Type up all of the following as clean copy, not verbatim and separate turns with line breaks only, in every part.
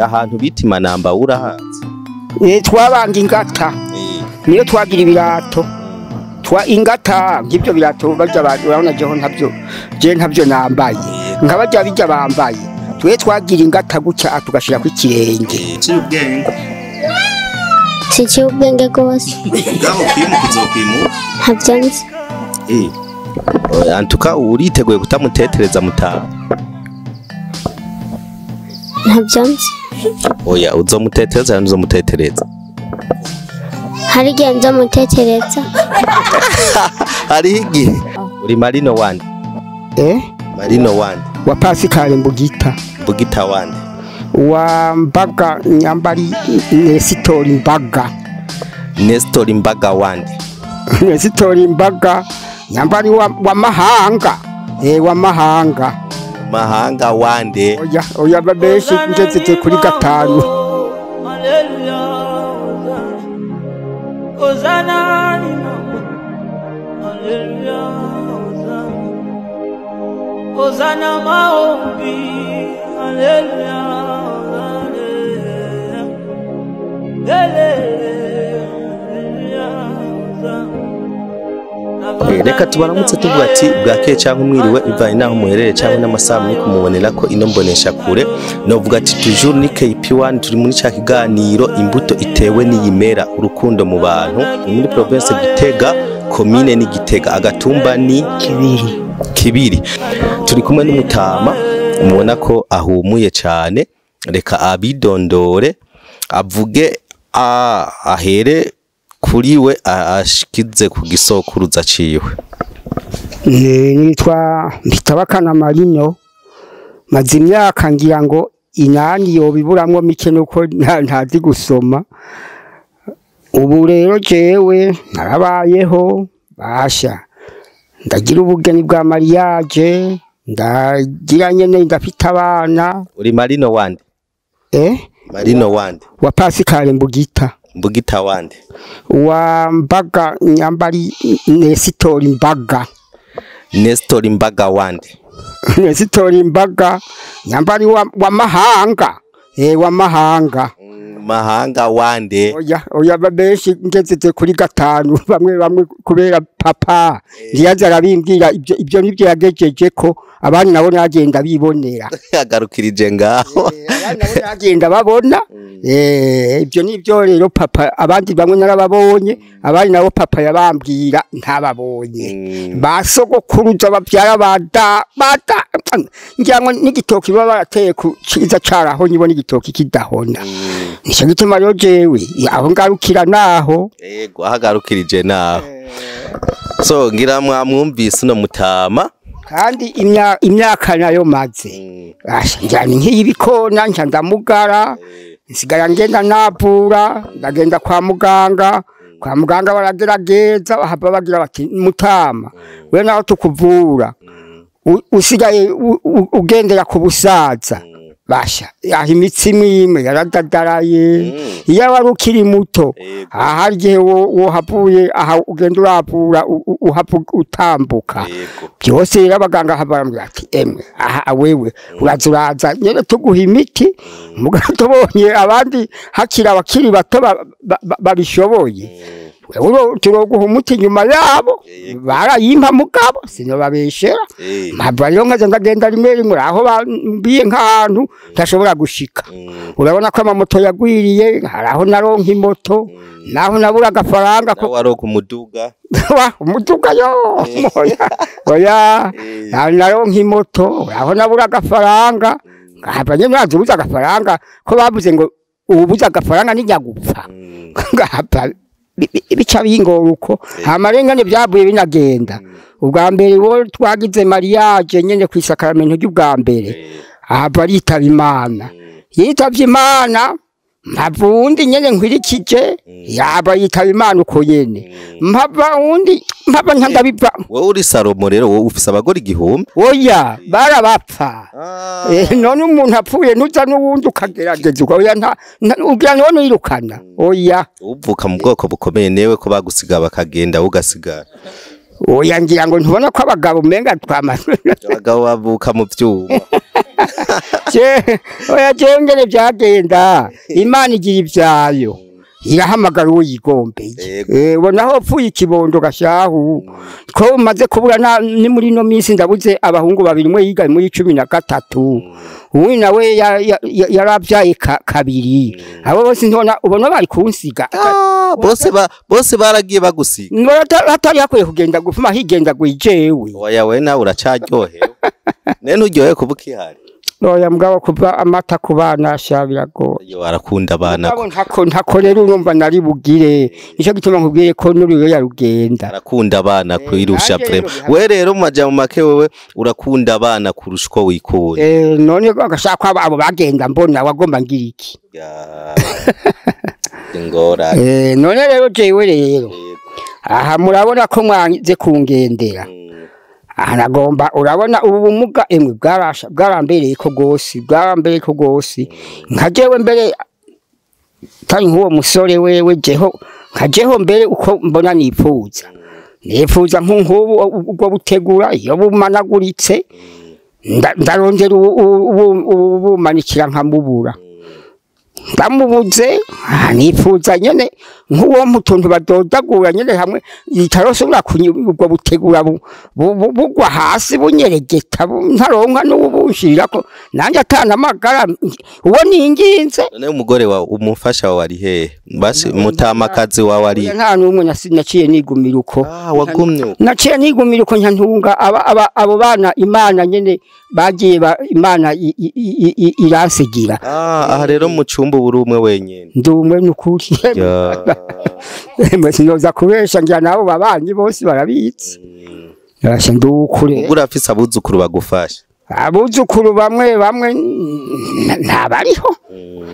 Ahantu bita Imanamba urahazi?
Twabanga ingata niyo twagira ibirato twa ingata nk'ibyo birato barya urabona jeho ntabyo je ntabyo nambaye nka barya bijya bambaye twe twagira ingata gutya tugashira ku ikirenge.
Cici ubwenge gose.
Ngabo kwimuka uzokwimuka
ntabyo nzi.
Antuka uriteguye kutamutetereza mutaha?
Ntabyo nzi.
Oya, uzomutetereza uzomutetereza.
Hari igihe nzomutetereza.
Hari igihe. Uri Marino wande? Marino wande?
Wa Pascal Mbugita.
Mbugita wande?
Wa Mbaga Nyambari Nesitori Mbaga.
Nesitori Mbaga wande?
Nesitori Mbaga Nyambari wa Mahanga. Wa Mahanga.
Mahanga wande?
Oya, oya babeshi ngeze kuri gatanu.
Hosanna maombi, haleluya,
Reka tubaramutse tuvuga ati bwakeye cyangwa umwiriwe bivanye naho muherereye cyangwa n'amasaha muri kumubonera ko ino mbonesha kure. Novuga ati toujours ni KP1, turi muri ca kiganiro imbuto itewe n'iyimera urukundo mu bantu. Ni muri province Gitega, commune ni Gitega, agatumba ni Kibiri. Turi kumwe n'umutama mubona ko ahumuye cyane. Reka abidondore avuge ahere kuri we ashikize ku gisokuruza ciwe.
Nitwa Mpitabakana Marino, maze imyaka ngira ngo inani yobiburamwo mike nuko ntazi gusoma. Ubu rero jewe narabayeho basha, ndagira ubugeni bwa mariage, ndagira nyene ndafite abana.
Uri Marino wande? Marino wande?
Wa Pascal Mbugita.
Mbugita wande?
Wa Mbaga Nyambari Nesitori Mbaga.
Nesitori Mbaga wande?
Nesitori Mbaga Nyambari wa Mahanga. Wa Mahanga.
Mahanga wande?
Oya, oya babeshi ngeze kuri gatanu bamwe bamwe kubera papa ntiyaza arabimbwira ibyo nibyo yagejeje ko abandi nabo nagenda bibonera.
Yagarukirije ngaho.
Abandi nabo nagenda babona. Ibyo nibyo rero papa abandi bamwe narababonye, abandi nabo papa yabambwira ntababonye. Basogokuruza babyara bada ngira ngo n'igitoki baba barateye ku ciza caraho nyibona igitoki kidahona. Nico gituma rero jewe aho ngarukira naho.
Yego, ahagarukirije naho. So ngira mwamwumvise no mutama.
Kandi imyaka nayo maze. Asha ngira ni nk'ibikona nca ndamugara, nsigara ngenda navura, ndagenda kwa muganga. Kwa muganga baragerageza bahava bagira bati mutama we naho tukuvura usigaye ugendera ku busaza. Basha aho imitsi imwe yaradadaraye. Iyo wari ukiri muto aha igihe wohavuye aha ugenda uravura utambuka byose. Rero abaganga barambwira ati emwe aha wewe uraza nyene tuguha imiti, mugabo tubonye abandi hakiri abakiri bato babishoboye wewe turoguha umuti nyuma yabo. Barayimpa mugabo sinobabeshera. Mpava rero nkaza ndagenda rimwe rimwe aho bambiye nk'ahantu ntashobora gushika. Urabona ko amamoto yagwiriye, hari aho naronka imoto naho nabura agafaranga
ko waronka umuduga.
Umuduga yo oya naronka imoto aho nabura agafaranga ngahava nyene nazubuza agafaranga ko bavuze ngo ububuza agafaranga nijya gupfa. Ngahava bica bingora uko amarengane byavuye binagenda. Ubwa mbere wo twagize mariage nyene ku isakaramento ry'ubwa mbere ahava aritaba Imana. Yitavye Imana mpava uwundi nyene nkwirikije yaba yitaba Imana uko nyene mpava uwundi mpava ntandabiva.
Wowe uri Salomo rero wowe ufise abagore 1000?
Oya barabapfa. None umuntu apfuye nuza n'uwundi ukagerageza oya nta ugira none wirukana. Oya
uvuka mu bwoko bukomeye newe ko bagusiga bakagenda ugasigara.
Oya, ngira ngo ntubona ko abagabo umenga twama
Abagabo bavuka mu vyuma.
Oya, jewe ngene vyagenda, Imana igira ivyayo, irahamagara uwo yigombeye. Ubona aho upfuye ikibondo gashahu ko umaze kubura ni muri ino minsi ndabuze abahungu babiri, umwe yiga muri 13, uwundi nawe yaravyaye kabiri. Abo bose ntibona, ubona bari kunsiga.
Ah, bose baragiye bagusiga.
Hatari hakwiye kugenda gufuma higenda gwijewe.
Oya, we nawe uracaryohewe, ne nturyohewe kuba ukihari?
Oya, mugabo kuva amata ku bana sha biragoye.
Yo, arakunda abana.
Mugabo ntako rero urumva nari bugire, nico gituma nkubwiye ko n'uriyo yarugenda.
Arakunda abana kwirusha.
Nanjye
Vraiment.
rero
We rero mu majambo make, wewe urakunda abana kurusha uko wikunda.
None agashaka abo bagenda mbona wagomba ngira iki?
Ya, ingorane.
None rero jewe rero aha murabona ko mwanze kungendera. Aha nagomba, urabona ubu bumuga emwe bwarasha, bwarambereye ko gose, bwarambereye ko gose. Nka jewe mbere tari nk'uwo musore wewe, jeho nka jeho mbere uko mbona nipfuza nk'ubu ubwo butegura iyo bumanaguritse, ndarondera ubumanikira nkamubura, ndamubuze. Nifuza nyene nk'uwo mu tuntu badodagura nyene hamwe itarosubira ubwo butegura bugwa hasi bunyeregeta, ntaronka n'uwubushirirako nanjye atana amagara uwo ninginze.
None umugore wawe, umufasha wawe ari hehe? Basi mutamakazi wawe ari?
Oya, nta n'umwe, naciye nigumira uko.
Ah, wagumye uko.
Naciye nigumira uko, nyantunga abo bana Imana nyene bagiye Imana iransigira.
Ah, aha rero mu cumba uba uri umwe wenyene?
Ndi umwe n'ukuri.
Ya.
Sinoza kubesha, ngira nabo babanyi bose barabitse. Asha, ndi ukuri.
Ubwo urafise abuzukuru bagufasha?
Abuzukuru bamwe bamwe ntabariho.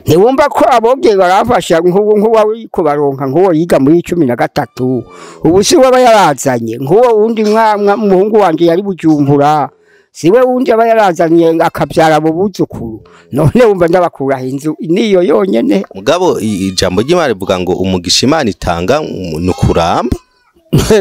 Ntiwumva ko abobye barafasha, nk'ubu nk'uwawe kubaronka, nk'uwo yiga muri 13, ubu si we aba yarazanye, nk'uwo wundi umuhungu wanje yari Bujumbura, si we wundi aba yarazanye akabyara abo buzukuru. None wumva ndabakuraho inzu niyo yonyene?
Mugabo ijambo ry'Imana rivuga ngo umugisha Imana itanga ni ukuramba.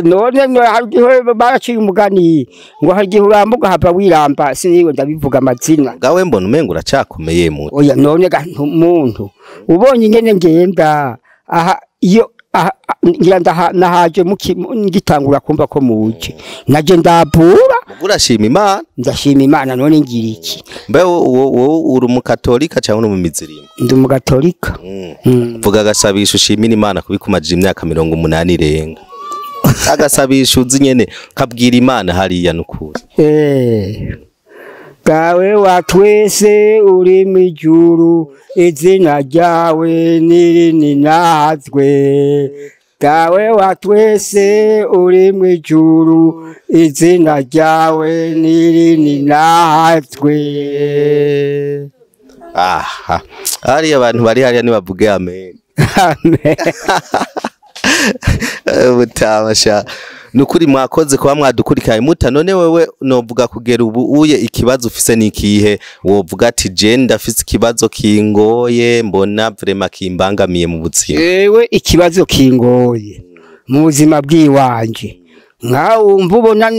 None hari igihe baraciye umugani ngo hari igihe uramba ugahava wiramba, siniwe ndabivuga amazina.
Gawe mbona umengo uracakomeye mu
Oya, none ga muntu ubonye ingene ngenda aha, iyo aha, ngira ndaha nahaje ngitangura kumva ko muje naje ndabura.
Ubwo urashima Imana.
Ndashima Imana, none ngira iki?
Mbe wowe uri umukatolika cyangwa uri umumizirima?
Ndi umugatolika.
Vuga agasabisho ushimira Imana kubikumajije imyaka 80 irenga, agasabisho uzi nyene kabwira Imana hariya nukuri.
Dawe wa twese uri mw'ijuru, izina ryawe nirininazwe. Dawe wa twese uri mw'ijuru, izina ryawe nirininazwe.
Aha hariya abantu bari hariya nibavuge amen.
Amen.
Butabasha nukuri, mwakoze kuba mwadukurikiranye muta. None wewe novuga kugera ubu uye ikibazo ufise nikihe? Wovuga ati je ndafise ikibazo kingoye, mbona vraiment kimbangamiye mu buzima.
Ewe, ikibazo kingoye mu buzima bw'iwanje, nkawe ubona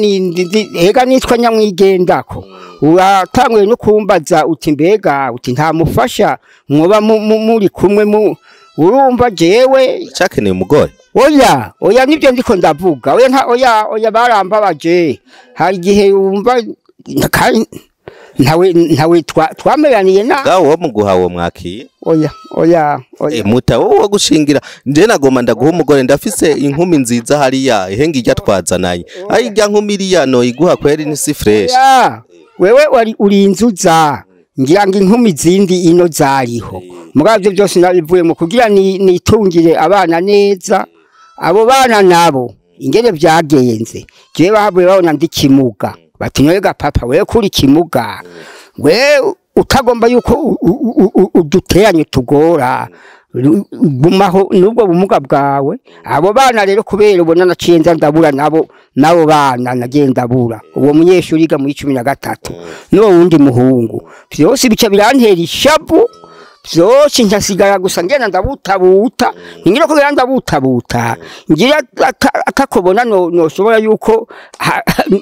ega nitwa nyamwigendako, uratanguye no kumbaza uti mbega uti nta mufasha mwoba muri kumwe mu urumva jewe
Cakeneye umugore?
Oya, oya, nibyo ndiko ndavuga. Oya, nta, oya, oya, barambabaje. Hari igihe wumva kandi ntawe twameraniye na
Gawo wo muguha wo mwakiye?
Oya, oya, oya.
Muta wowe wo gushingira, nje nagoma ndaguha umugore, ndafise inkumi nziza hariya ihenga ijya twazananye, ayi ijya nkumi iriya no iguha kweri ni si fresh.
Oya, wewe wari urinzuza, ngira ngo inkumi zindi ino zariho, mugabo ibyo byose nabivuyemo kugira nitungire abana neza. Abo bana nabo ingene vyagenze, jewe bahavuye babona ndi kimuga, bati noye papa, wewe kuri kimuga, we utagomba yuko uduteranye tugora, gumaho nubwo bumuga bwawe. Abo bana rero kubera ubona naciye nza ndabura nabo bana nagiye ndabura, uwo munyeshuri yiga muri 13 n'uwo wundi muhungu, vyose bica birantera ishavu. Vyose nkasigara gusa ngenda ndabutabuta, ngira ko ngenda ndabutabuta, ngira atakobona no noshobora yuko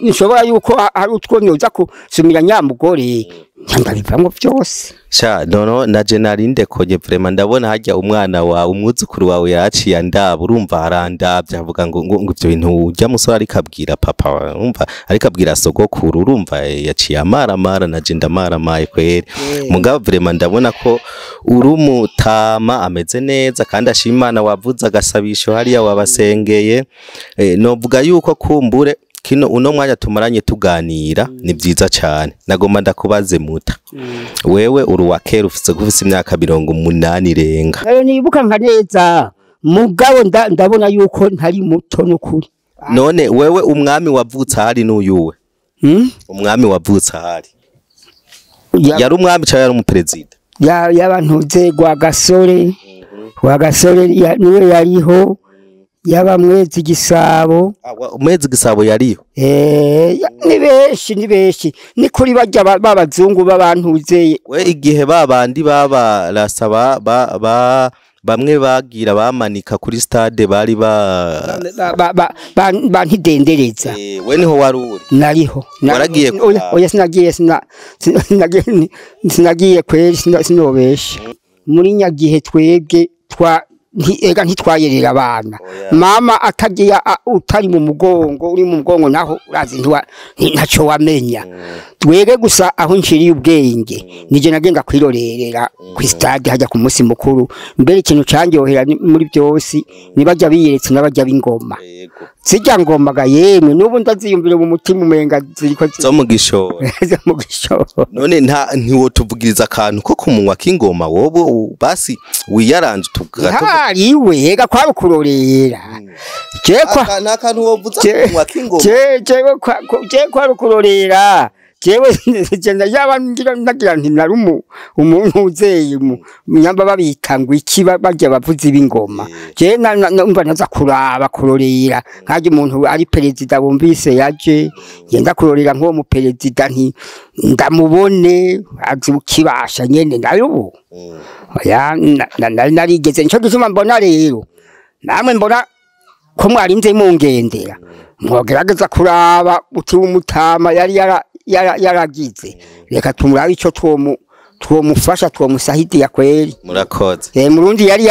nshobora yuko hari utwo nyoza kusumira nyamugore, ndabivamwo vyose.
Sha nono naje narinde koje vraiment ndabona harya umwana wawe umwuzukuru wawe yaciye andaba, urumva arandavye avuga ngo ngo ivyo bintu urya musore ariko abwira papa, urumva ariko abwira sogokuru, urumva yaciye amaramara, naje ndamaramaye kweri. Mugabo vraiment ndabona ko uri umutama ameze neza kandi ashima Imana, wavuze agasabisho hariya wabasengeye. Novuga yuko kumbure kino uno mwanya tumaranye tuganira ni vyiza cane. Nagomba ndakubaze muta, wewe uri uwa kera, ufise imyaka 80 irenga.
Nayo nibuka nka neza, mugabo ndabona yuko ntari muto n'ukuri.
None wewe umwami wavutse ahari n'uyuwe? Umwami wavutse ahari yari umwami cyangwa yari umuperezida?
Yabantuze Rwagasore, Rwagasore niwe yariho, yaba Mwezi Gisabo.
Mwezi Gisabo yariho?
Ni benshi, ni benshi, ni kuri barya b'abazungu b'abantuzeye.
We igihe babandi babarasaba bamwe bagira bamanika kuri stade bari
ba ntidendereza.
We niho wari uri?
Nariho.
Waragiye?
Oya, sinagiye, sinagiye kweri, sinobesha. Muri nyagihe twebwe twa ega ntitwayerera abana. Mama atagiye utari mu mugongo, uri mu mugongo naho urazi ntaco wamenya. Twege gusa aho nshiriye ubwenge nije nagenda kwirorerera ku stade hajya ku munsi mukuru. Mbere ikintu cyanyohera muri byose nibajya biyeretse n'abajya b'ingoma. Zijya ngoma ga yemwe nubu ndaziyumvira mu mutima umenga ziriko
zo mu gishoro.
Zo mu gishoro.
None nta ntiwotuvugiriza akantu ko kumunwa k'ingoma wobo basi wiyaranje tugato?
Hariwe ega kwarukurorera.
Jekwa nta wovuza kumunwa k'ingoma.
Jewe je kwarukurorera. Jewe jenda yaba ngira nagira nti narumu umuntu uzeye nyamba babitangwa iki barya bavuzi b'ingoma. Je numva naza kuraba kurorera nkaje umuntu ari perezida bumvise yaje ngenda kurorera nko mu perezida nti ndamubone azi ukibasha nyene nayo ubu. Oya narigeze nico gituma mbona rero namwe mbona ko mwarinze mungendera mwogerageza kuraba uti umutama yari yaragize, reka tumurabe ico twomufasha twomusahidiya kweri.
Murakoze.
Murundi yari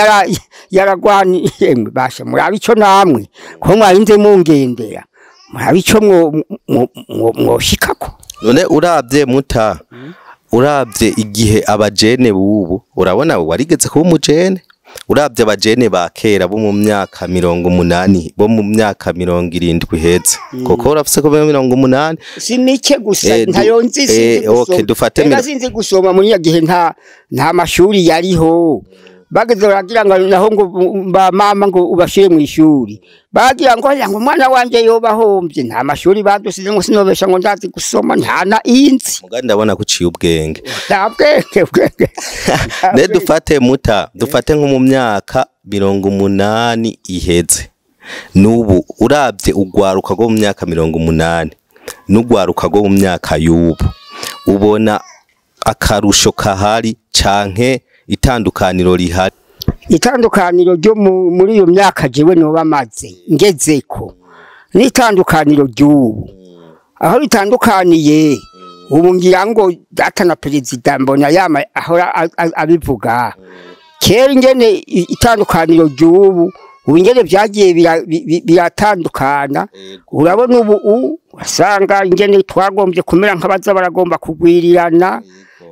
yaragwani basha murabe ico namwe ko mwarinze mungendera murabe ico mwoshikako.
None uravye muta, uravye igihe abajene bubu, urabona warigeze kuba umujene? Uravye abajene ba kera bo mu myaka 80 bo mu myaka 70 iheze, kuko urafise ko 80
si mike gusa ntayo nzi sinzi
okay, dufate
sinzi gusoma muri gihe nta mashuri yariho. Bageze baragira ngo naho ngo ba mama ngo ubashire mu ishuri, bagira ngo ngo umwana wanje yoba hombye, nta mashuri badusize ngo sinobesha ngo ndazi gusoma nta na inzi.
Mugandi ndabona kuciye ubwenge.
Nta bwenge bwenge.
Ne dufate muta, dufate nko mu myaka 80 iheze nubu, uravye ugwaruka rwo mu myaka 80 n'ugwaruka rwo mu myaka y'ubu, ubona akarusho kahari canke itandukaniro rihari?
Itandukaniro ryo muri iyo myaka jewe no bamaze ngezeko n'itandukaniro ry'ubu aho bitandukaniye ubu ngira ngo data na perezida mbona yama ahora abivuga kera ingene itandukaniro ry'ubu ubu ingene byagiye biratandukana. Urabona ubu wasanga ingene twagombye kumera nk'abaza baragomba kugwirirana,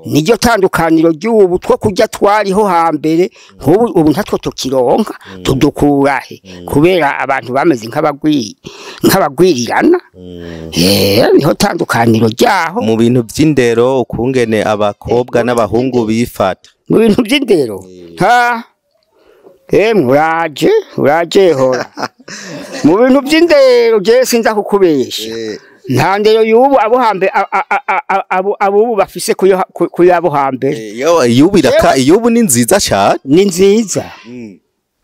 niryo tandukaniro ry'ubu two kujya twariho hambere. Nk'ubu ubu ntatwo tukironka tudukurahe kubera abantu bameze nk'abagwirirana. Niho tandukaniro ryaho
mu bintu by'indero, ukungene abakobwa n'abahungu bifata
mu bintu by'indero. Ha uraje uraje hora mu bintu by'indero je sinza kukubesha. Nta ndero y'ubu abo hambe abo bafise kuyo abo hambere.
Y'ubu iraka, y'ubu ni nziza cyane.
Ni nziza.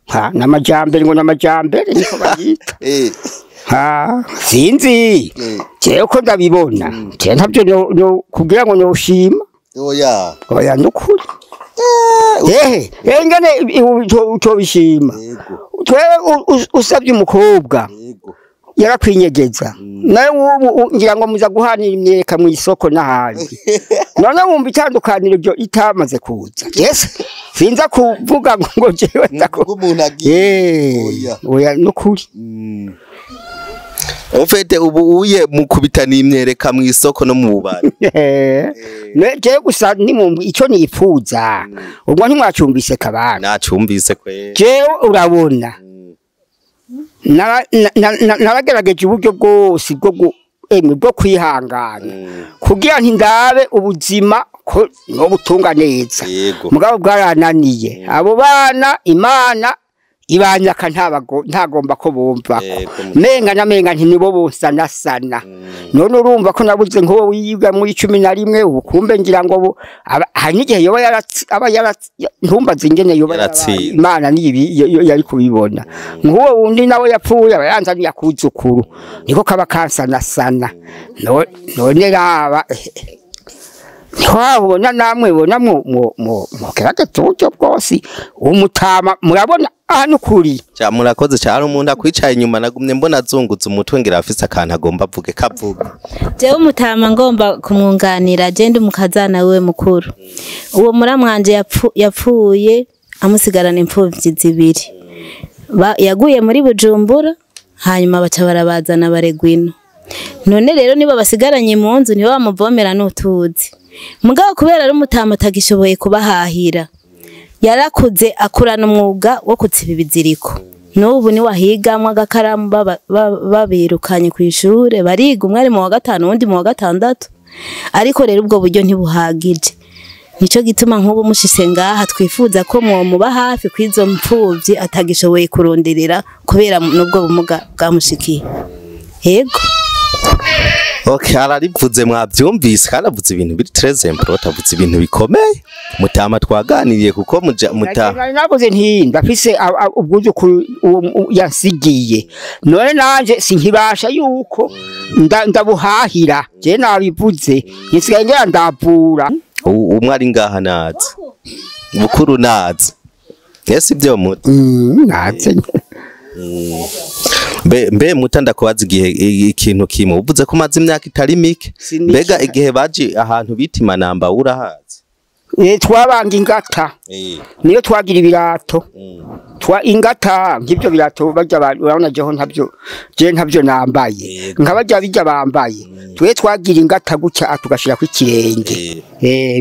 Ha namajambere ngo namajambere niko bayita. Ha sinzi. Jewe ko ndabibona. Je ntabyo no kugira ngo no shima.
Oya.
Oya nukuri. Ehe, engene utobishima. Twewe usabye umukobwa yarakwinyegeza nawe ubu ngira ngo muza guhanira imyeka mu isoko n'ahandi. None wumva itandukaniro ibyo itamaze kuza. Yes, sinza kuvuga ngo jewe ndako
umuntu agiye. Oya.
Oya nukuri.
Ufite ubu uye mukubita n'imyereka mu isoko no mu bubari.
Jewe gusa ni icyo nifuza. Ubwo ntimwacumbise kabana.
Nacumbise kwe.
Jewe urabona. Naragerageje uburyo bwose bwo kwihangana kugira nti ndabe ubuzima ko no butunga neza. Mugabo bwarananiye abo bana Imana ibanyaka ntagomba ko bumva menga na menga nti nibo bosanasana. None urumva ko nabuze nko wiga muri 11 ubukumbe ngira ngo hari n'igihe yoba aba ntumbaze ingene yoba Imana nibi yari kubibona. Nk'uwo wundi nawe yapfuye aba yanzaniye akuzukuru niko kaba kansanasana. None raba twabona namwe bona mu gerageza uburyo bwose umutama murabona ahantu kuri.
Cha murakoze cyane umuntu akwicaye inyuma nagumye mbona azungutse umutwe ngira afise akantu agomba avuge kavuga.
Jewe umutama ngomba kumwunganira je ndi mukazana wewe mukuru. Uwo muramwanje yapfuye amusigarana imfuvyi zibiri. Yaguye muri Bujumbura hanyuma baca barabazana baregwino. None rero niba basigaranye mu nzu niba bamuvomera n'utuzi. Mugabo kubera ari umutama atagishoboye kubahahira. Yarakuze akurana umwuga wo kutsiba ibiziriko. N'ubu ni wahigamwe agakaramu babirukanye ku ishure bariga umwe ari mu wa 5 uwundi mu wa 6. Ariko rero ubwo buryo ntibuhagije. Nico gituma nk'ubu mushise ngaha twifuza ko muba hafi kwizo mpfuvyi atagishoboye kuronderera kubera n'ubwo bumuga bwamushikiye. Yego.
Okay, ararivuze mwavyumvise kandi avuze ibintu biri très important, avuze ibintu bikomeye. Mutama twaganiriye kuko
mutama navuze nti ndafise ubwuzukuru yansigiye. None nanje sinkibasha yuko ndabuhahira. Je nabivuze nsigaye ngira ndavura.
Umwe ari ngaha nazi. Bukuru nazi. Ese ibyo muta.
Nazi.
Mbe muta ndakubaza igihe ikintu kimwe uvuze ko maze imyaka itari mike mbega igihe baje ahantu bita Imanamba urahazi?
Twabanga ingata niyo twagira ibirato twa ingata nk'ibyo birato bajya urabona jeho ntabyo je ntabyo nambaye nkabajya bijya bambaye twe twagira ingata gutya tugashira ku kirenge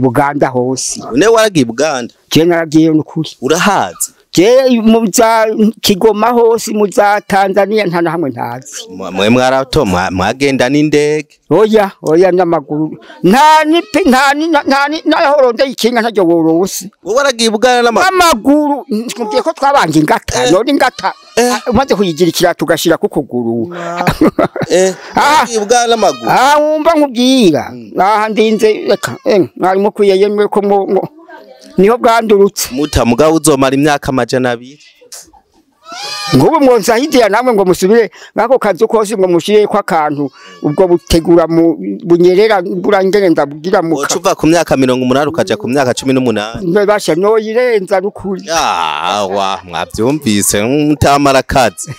Buganda hose.
Une waragiye Buganda?
Je naragiye n'ukuri.
Urahazi?
Je mu za Kigoma hose mu za Tanzania nta na hamwe ntazi.
Mwe mwarato mwagenda n'indege?
Oya oya n'amaguru. Nta ni nta ni nta ni nahoronde ikinga ntaryo worose.
Wowe waragiye Buganda
n'amaguru? Nkubwiye ko twabanje ingata none ingata umaze kuyigira ikirato ugashira ku kuguru.
Waragiye Buganda n'amaguru?
Wumva nkubwira. Aha ndinze reka mwari mukwiye yemwe ko niho bwandurutse.
Muta mugabo uzomara imyaka 200.
Ngubu mwonsahidiya namwe ngo musubire ngako kazu kose ngo mushire kwa kantu ubwo butegura mu bunyerera burangene ndabwira muka.
Ucuva ku myaka 80 ukaja ku myaka 18.
Basha no yirenza nukuri.
Wa mwavyumvise mutamara kazi.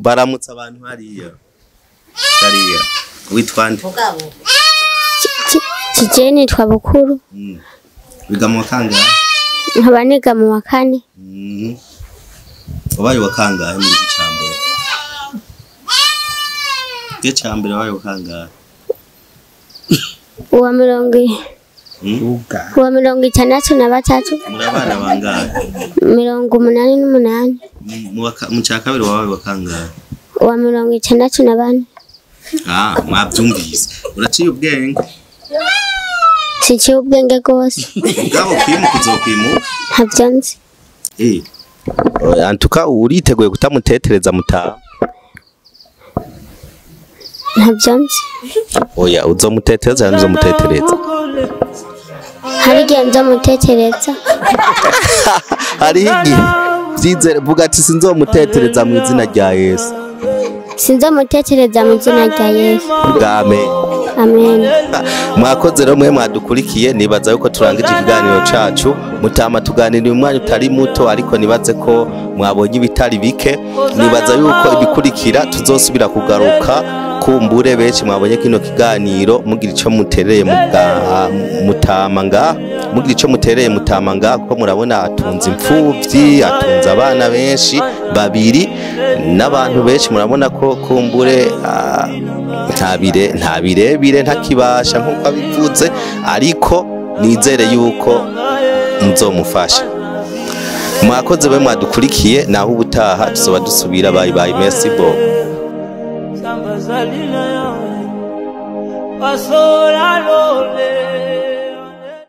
Baramutsa abantu hariya. Hariya witwa nde?
Kije nitwa Bukuru.
Wiga mu kangahe?
Nkaba niga mu wa 4.
Wabaye wa kangahe mu gice ca mbere? Gice ca mbere wabaye wa kangahe?
Uwa 63.
Muri abana bangahe?
88.
Mu ca kabiri wabaye wa kangahe?
Uwa 64.
Mwavyumvise. Uraciye ubwenge?
Sinciye ubwenge gose.
Mugabo kwimuka uzokwimuka?
Ntavyo nzi.
Antuka uriteguye kutamutetereza mutaha?
Ntavyo nzi.
Oya uzomutetereza ntuzomutetereza?
Hari igihe nzomutetereza.
Hari igihe vyizere vuga ati sinzomutetereza mu izina rya Yesu.
Sinzomutetereza mu izina rya Yesu.
Amen.
Amen.
Mwakoze rero mwe mwadukurikiye, nibaza yuko turangije ikiganiro cacu. Mutama tuganiriye umwanya utari muto, ariko nibaze ko mwabonye ibitari bike. Nibaza yuko ibikurikira tuzosubira kugaruka. Kumbure benshi mwabonye kino kiganiro, mugira ico mutereye mutama nga, mugira ico mutereye mutama nga, kuko murabona atunze imfuvyi, atunze abana benshi babiri n'abantu benshi. Murabona ko kumbure nta birebire, ntakibasha nk'uko abivuze, ariko nizere yuko muzomufasha. Mwakoze be mwadukurikiye, naho ubutaha tuzoba dusubira. Bye bye, merci beaucoup.
Samba zalila yawe, pasola lole.